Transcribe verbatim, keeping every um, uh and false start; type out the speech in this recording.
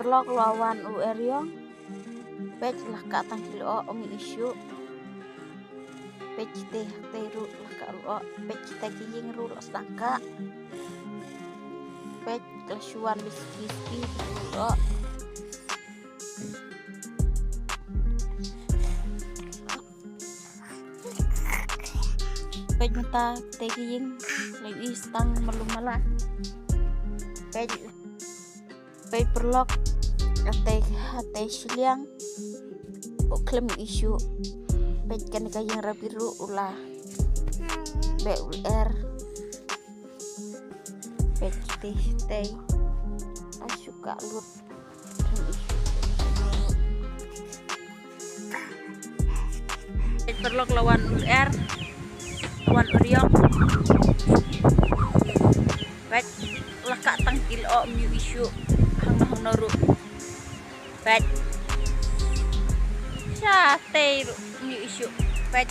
Lok la wan u eriong. Peit la kah tang ki lyoh ym ïoh issue. Peit te te ruh la kah lyoh. Peit te ki ïing ruh la sdang kah. Peit la shu wan biski biski lyoh. Peit mynta te ki ïing la ïohi sdang malu mala. Peit, peit paralok, ate ate shiliang u khlem ïohi shuh. Peit kane ka ïing rabi ruh u la beh u lyer. Peit te te a shu kah lut. Peit paralok la wan u lyer, la wan u eriong. Peit la kah tang ki lyoh ym ïoh issue hangno hangno ruh. Peit sha te ruh ym ïoh issue. Peit